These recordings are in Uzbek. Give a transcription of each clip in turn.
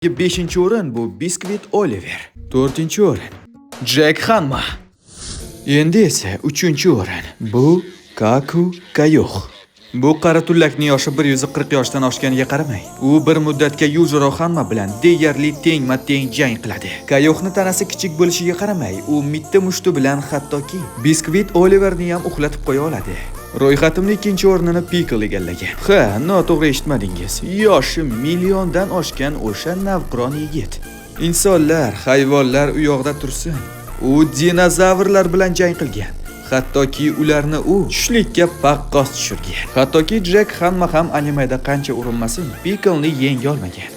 5-o'rin bu Biskvit Oliver. 4-o'rin Jek Hanma. Endi esa 3-o'rin bu Kaku Kayuh. Bu qara tullakning yoshi 140 yoshdan oshganiga qaramay, u bir muddatga Yujiro Hanma bilan deyarli tengma-teng jang qiladi. Kayuhni tanasi kichik bo'lishiga qaramay, u mitti mushti bilan hattoki Biskvit Oliverni ham uxlatib qo'ya oladi. Ro'yxatimning ikkinchi o'rnini Pickle egallagan. Ha, noto'g'ri eshitmadingiz. Yoshi milliondan oshgan o'sha navqiron yigit. Insonlar, hayvonlar u yoqda tursin. U dinozavrlar bilan jang qilgan. Hattoki ularni u tushlikka paqqos tushirgan. Hattoki Jack hamma ham animeda qancha urinmasin, Pickle'ni yenga olmagan.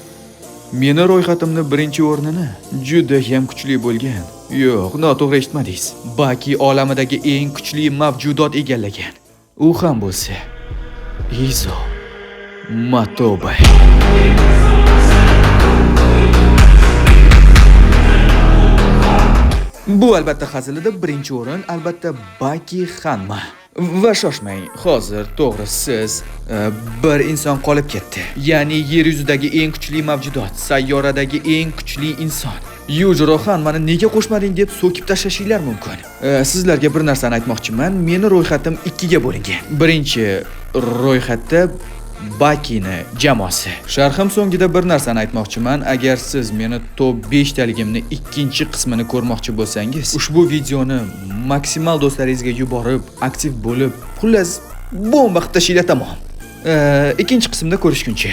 Meni ro'yxatimni birinchi o'rnini juda ham kuchli bo'lgan. Yo'q, noto'g'ri eshitmadingiz. Baki olamidagi eng kuchli mavjudot egallagan. U ham bo'lsa Izo Matobe. Bu albatta hazilida birinchi o'rin albatta Baki Hanma. Va shoshmang, hozir to'g'ri siz bir inson qolib ketdi. Ya'ni yer yuzidagi eng kuchli mavjudot, sayyoradagi eng kuchli inson. Yujiro Hanmani nega qo'shmading deb so'kib tashlashinglar mumkin. Sizlarga bir narsani aytmoqchiman, meni ro'yxatim ikkiga bo'lingan. Birinchi ro'yxatda Bakini jamoasi. Sharhim so'ngida bir narsani aytmoqchiman. Agar siz meni top 5 taligimni ikkinchi qismini ko'rmoqchi bo'lsangiz, ushbu videoni maksimal do'stlaringizga yuborib, aktiv bo'lib, xullas, bomba qilib tashlanglar tamom. Ikkinchi qismda ko'rishguncha.